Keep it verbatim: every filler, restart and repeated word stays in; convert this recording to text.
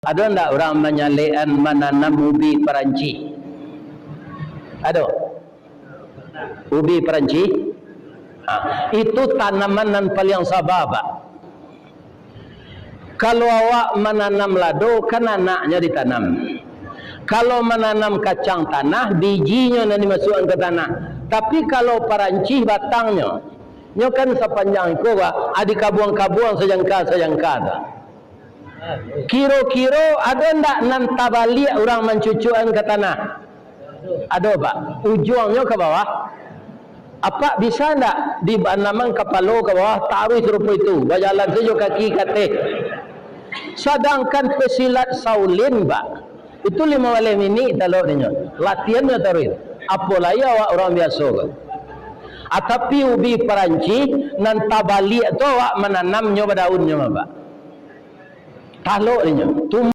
Ado ndak urang manyalekan mananam ubi Parancis? Ado? Ubi Parancis? Ha, itu tanaman nan paliang saba, Pak. Kalau awak mananam lado, kan anaknyo ditanam. Kalau mananam kacang tanah, bijinyo nan dimasuakkan ka tanah. Tapi kalau Parancis, batangnyo, nyo kan sapanjang iko, Pak, a, dikabuang-kabuang sajangka-sajangka tu. Kiro-kiro ado ndak nan tabaliak urang mancucuakkan ka tanah? Ado, Pak. Ujuangnyo ka bawah. Apak bisa ndak ditanaman kapalo ka bawah, taruih sarupo itu, bajalan sajo kaki ka ateh? Sadangkan pesilat Shaolin, Pak, itu limo baleh minik talok dinyo. Latihannyo taruih. Apo lai awak urang biaso ko. A, tapi ubi Parancis nan tabaliak tu awak mananamnyo badaunnyo, Pak. Talok dinyo.